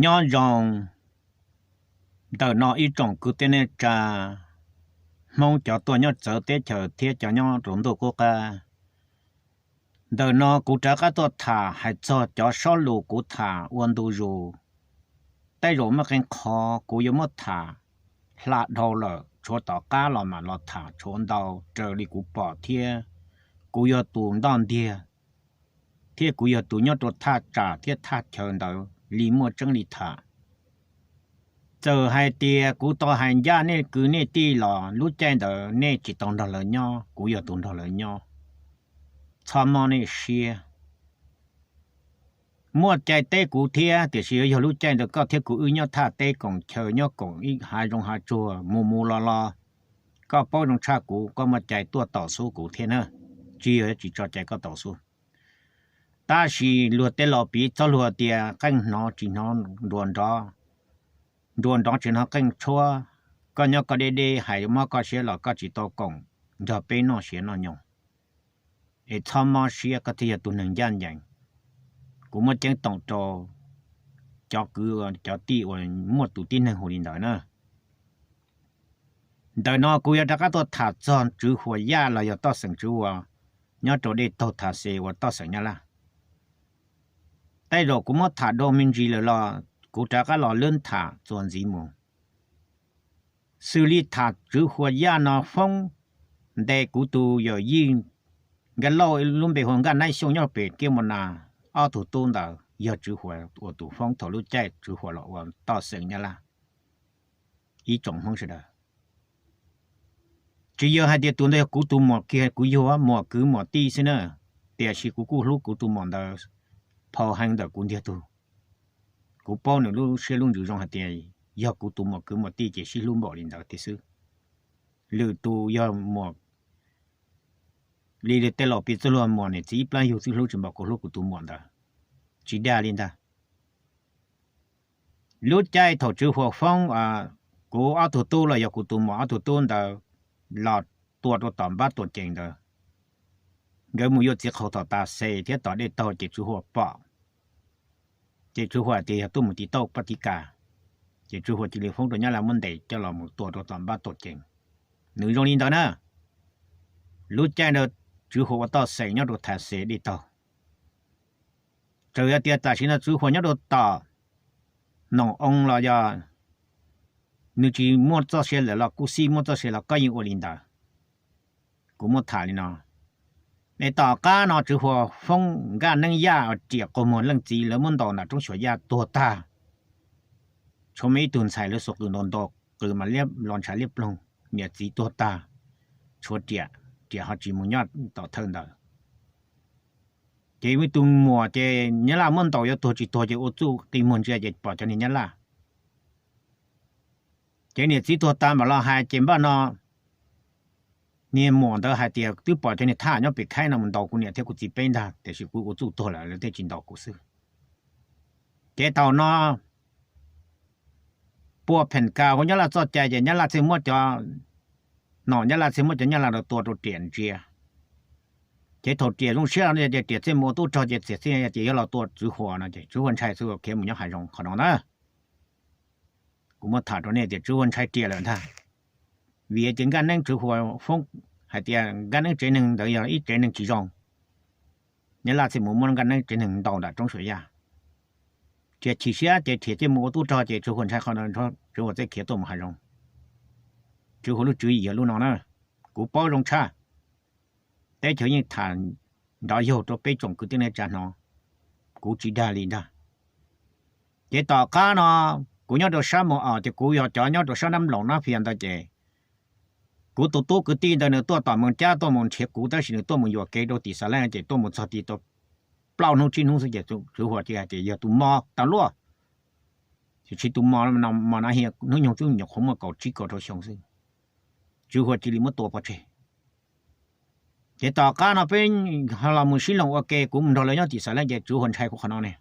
Nyob zoo ntawm no ib tsoom kwv tij neej tsa Hmoob cov tuaj nyob txawv teb chaws thiab cov nyob rau ntuj qub qab. Ntawm no kuv rov qab tuaj tham hais txog cov sob lus kuv tham ua ntu zus. Tej zaum muaj qee qhov kuv yuav muab tham hla dhau lawm, tshuav tom qab los mam los tham tshuav ntau raws li kuv pom thiab kuv yog tus ntoj ntiag thiab kuv yog tus nyob rau thaj tsam thiab thaj chaw ntawd li muaj tseeb li tham. Txawm hais tias kuv tau hais ncaj nej kwv nej tij los lub caij ntawd nej tsis tau nrog lawv nyob, kuv yog tus nrog lawv nyob. Txhob mob nej siab. Muaj cai teb kuv thiab, tiam sis yuav yog lub caij ntawd koj thiab kuv wb nyob thaj teb koom chaw, nyob koom ib hav zoov hav tsuag mus mus los los, koj paub zoo tshaj kuv, koj muaj cai tuaj taus xub kuv thiab na, tsis yog tsis tso cai koj taus xub. Tab sis luag tej laus piv txoj lus tias qeej hnov tsis hnov nruas nrov, nruas nrov tsis hnov qeej tshuab. Koj nyob koj deb deb hais mob koj siab los koj tsis tau koom nrog peb noj siav noj nyoos, es txhob mob siab, koj thiaj yog tus neeg ncaj ncees. Kuv muab ceeb toom rau cov kwv cov tij uas muaj tus tib neeg hu li ntawd na. Ntawm no kuv yuav rov qab tuaj tham txog Tswv Huas Yaj los yog Toj Xeem Tswv Huas nyob rau dej taug Thav Xes uas Toj Xeem Nyab Laj. Tej zaum kuv muab tham dua me ntsis lawm los kuv rov qab los lwb tham txuas ntxiv mus. Xws li tham Tswv Huas Yaj no foob ntes kuv tus yawm yij Nkaj Lauj lub npe hu Nkaj Naib Xyooj nyob pem Kiab Mus Nas, ob tug tub ntawd yog Tswv Huas uas tus foob thaum lub caij Tswv Huas los ua Toj Xeem Nyab Laj. Ib tsoom Hmoob sawv daws, tsis yog hais tias tus ntawd yog kuv tus muam kiag, kuv yug muam kwv muam tij xwb na, tiam sis kuv kuj hlub kuv tus muam ntawd phau heev ntawm kuv ntiag tug. Kuv paub nws lub siab lub ntsws zoo hais tias yog kuv tus muam kwv muam tij ces sib hlub npaum li ntawd tiag xwb. Lwm tus yog muam li tej laus piv txoj lus muam niam txiv ib plab yug xwb hlub tsis npaum kuv hlub kuv tus muam ntawd. Tsis dag li ntag. Lub caij thaum Tswv Huas foob kuv ob tug tub los yog kuv tus muam ob tug tub ntawd los tua rau tom npab Tuam Cees ntawd, nkawd mus yuav txiv qhaus tom Tav Xes thiab tom dej taug ces Tswv Huas pom. Ces Tswv Huas tias yog tuaj mus tiv tauj paj tiv kas, ces Tswv Huas cia li foob rau Nyab Laj muab ntes coj los mus tua rau tom npab Tuam Cees. Nws zoo li ntawd na. Lub caij ntawd Tswv Huas ua Toj Xeem nyob rau Tav Xes dej taug. Txawm yog tias tam sim no Tswv Huas nyob rau tom Noom Oo los yog nws tsis muaj txoj sia lawm los kuj xij muaj txoj sia los koj yeej ua li ntawd. Kuv muab tham li no, es tom qab no Tswv Huas foob Nkaj Neeb Yaj riam qaug muag leej txiv, lawv muab ntaus nram roob Suam Yaj tuag tag. Tshuav muaj ib tug ntxhais lawv xuas qws ntaus ntaus qws mas liab los ntshav liab ploog, niam txiv tuag tag, tshuav riam, riam ho tsis mus nyob tom thawj ntawd. Ces muaj ib tug muam ces Nyab Laj muab ntaus yuav tuag tsis tuag ces ua txuj qi muag ntsia ces pom cov niag Nyab Laj. Ces niam txiv tuag tas mam los hais ces npaj no niag muam ntawd hais tias twb pom cov niag thab ham nyob pem khaib no mus ntaus kuv niam thiab kuv txiv peb ntag, tiam sis kuv ua txuj tuag lawm lawv thiaj tsis ntaus kuv xwb. Ces thaum no pua pheem kas ua Nyab Laj txoj cai ces Nyab Laj thiaj muab cov, nom Nyab Laj thiaj muab cov Nyab Laj rau tua rau riam ntsia. Ces thaum riam zoo siab no ces riam thiaj mus ua tub rog ces txiv thiaj tias yuav los tua Tswv Huas no ces Tswv Huas ntshai Tswv Huas khiav mus nyob hav zoov qhov no ntag. Kuv muab tham rau nej tias Tswv Huas ntshai riam lawm ntag, vim tias Nkaj Neeb Tswv Huas foob hais tias Nkaj Neeb tsev neeg ntawd yog ib tsev neeg tsis zoo. Nyab Laj thiaj mus muab Nkaj Neeb tsev neeg ntaus nram roob Suam Yaj. Riam chim siab ces riam thiaj mus ua tub rog ces Tswv Huas ntshai qhov no, Tswv Huas thiaj khiav tuaj mus hav zoov. Tswv Huas lub tswv yim yog lub no na, kuv paub zoo tshaj. Teb chaws yeej tham nrov yaug rau peb tsoom kwv tij neej tsa hnov, kuv tsis dag li ntag. Ces tom qab no kuv nyob rau sab Mus Os ces kuv yog cov nyob rau sab Nab Loos Nab Phias ntawd ces kuv tus tub kwv tij ntawd nws tuaj tom Moos Cab tuaj mus nrhiav kuv tab sis nws tuaj mus yuam kev rau tim Xas Leej ces tuaj mus txog tim tau plaub hnub tsib hnub xwb ces Tswv Huas cia hais tias yog tus mos tas luaj. Tiam sis tus mos no, mos no hias hnub nyoog twb nyuam qhuav muaj kaum tsib kaum rau xyoo xwb, Tswv Huas cia li muab tua pov tseg. Ces tom qab no peb los mus sib loos ua ke, kuv mus nrog lawv nyob tim Xas Leej ces Tswv Huas ntshai kuv qhov no ne.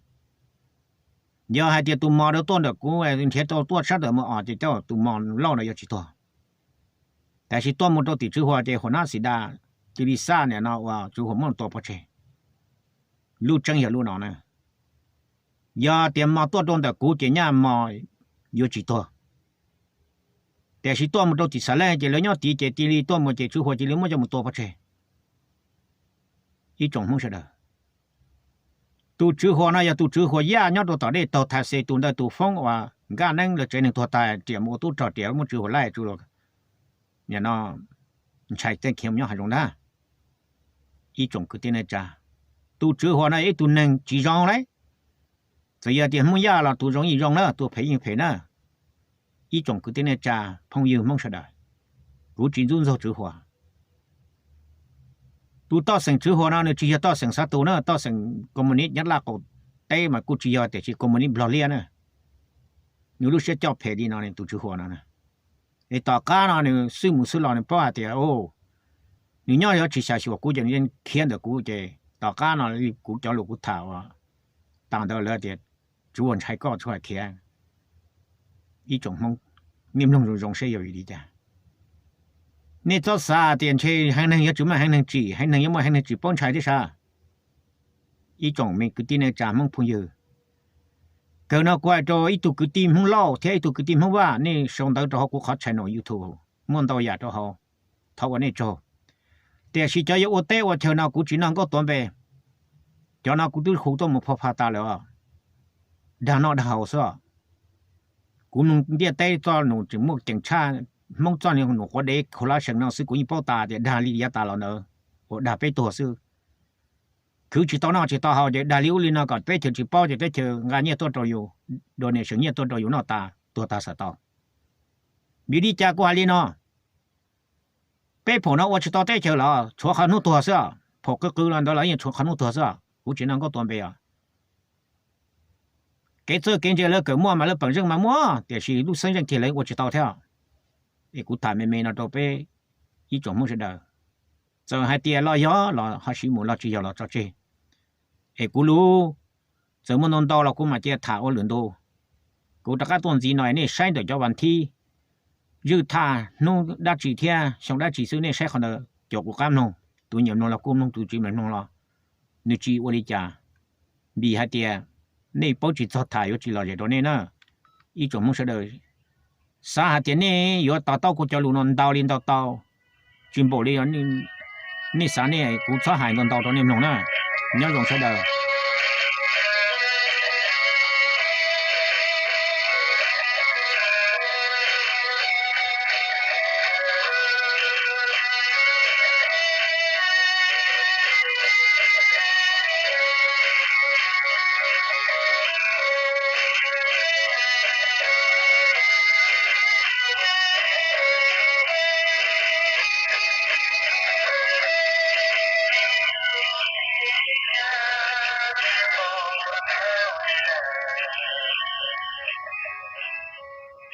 Yog hais tias tus mos ntawd tuaj ntawm kuv nrhiav tau tuaj sab ntawm Mus Os ces coj tus mos loj ntawd yuav tsis tuag. Tiam sis tuaj mus rau tim Tswv Huas ces Huas Nab Xis Das cia li xa nim no uas Tswv Huas muab tua pov tseg. Lub tseeb yog lub no na. Yog tias mos tuaj rau ntawm kuv ces nyaj mos yuav tsis tuag. Tiam sis tuaj mus rau tim Xav Leej ces lawv nyob tid ces cia li tuaj mus ces Tswv Huas cia li muab coj mus tua pov tseg. Ib tsoom Hmoob sawv daws, tus Tswv Huas no yog tus Tswv Huas Yaj nyob rau tom dej taug thas xes tus ntawd tus foob uas Nkaj Neeb lawv tsev neeg tuag tas riam mus ua tub rog riam muab Tswv Huas laij tsu los, nim no ntshai tej khiav mus nyob hav zoov ntag. Ib tsoom kwv tij neej tsa, tus Tswv Huas no yog ib tug neeg tsis zoo lauj. Txawm yog tias Hmoob Yaj los tus zoo yeej zoo na, tus phem yeej phem na. Ib tsoom kwv tij neej tsa, phooj ywg Hmoob sawv daws, kuv tsis ntxub ntxaug Tswv Huas. Tus toj xeem Tswv Huas no nws tsis yog toj xeem xav tus na, toj xeem komuniv Nyab Laj qaum teb mas kuj tsis yog tiam sis komuniv Nplog liab na. Nws lub siab coj phem li no tus Tswv Huas no. Es tom qab no nws xwb mus xwb los nws paub hais tias nws nyob yuav tsis xyaw xyuas kuv ces nws yeej khiav ntawm kuv ces tom qab no kuv cov lus kuv tham uas tas ntawd lawv tias Tswv Huas ntshai koj Tswv Huas khiav. Ib tsoom Hmoob, nej mloog zoo zoo seb yog vim li cas. Nej txhob xav tias ntshe haiv neeg yuav tsis muaj haiv neeg tsim, haiv neeg yuav muaj haiv neeg tsis paub ntshai thiab sas. Ib tsoom me kwv tij neej tsa Hmoob phooj ywg, kawg no kuv hais rau ib tug kwv tij Hmoob Lauj thiab ib tug kwv tij Hmoob Vaj, nej sau ntawv rau hauv kuv qhov channel YouTube, muaj ntau yam rau hauv, thov ua nej tsaug. Tiam sis cov yuav ua teb ua chaw no kuv tsis noj nkauj tuav npe, cov no kuv twb hu tuaj mus phoj pha tas lawm os. Dag noj dag haus xwb os. Kuv mloog ntiaj teb txoj num tseem muaj ceem tshaj Hmoob txoj num quav dev khaus lab seem no xwb kuv yeej paub tas tias dag li yav tas los ntawd uas dag peb tuag xwb. Khwv tsis tau noj tsis tau haus ces dag li ub li no kom teb chaws tsis paub ces teb chaws nqa nyiaj tuaj rau yus, donation nyiaj tuaj rau yus noj tas tuag tag xav tau. Vim li cas kuv hais li no? Peb phaum no ua tsis tau teb chaws los tshuav qhov hnub tuag xwb, phaum qw qw los ntawd los yeej tshuav qhov hnub tuag xwb, kuv tsis noj nkauj tuav npe os. Kev txawj kev ntse lawv kawm muaj mas lawv peem zeej mas muaj, tiam sis lub xeeb zeej kiag lawv ua tsis tau thiab. Es kuv tham me me no rau peb ib tsoom Hmoob sawv daws, txawm hais tias los yog los ho siv mus, los tsis yog los tso tseg. Es kuv lus txawm muaj ntau ntau los kuv mam cia tham ua lwm ntu. Kuv rov qab tuaj ntxiv no nej saib ntawm cov vas thib, zwj thaj hnub dab tsi thiab xyoo dab tsi xwb nej saib qhov ntawd, cov kuv qab mloog, tus nyiam mloog los kuj mloog, tus tsis nyiam mloog los nws tsis ua li cas, vim hais tias nej paub tsis txog tham yuav tsis lom zem rau nej na. Ib tsoom Hmoob sawv daws, xav hais tias nej yuav to taub kuv cov lus no ntau li ntau tau, tsis npaum li nej xav nej, kuv txhob hais ntau ntau rau nej mloog na. Nyob zoo sawv daws.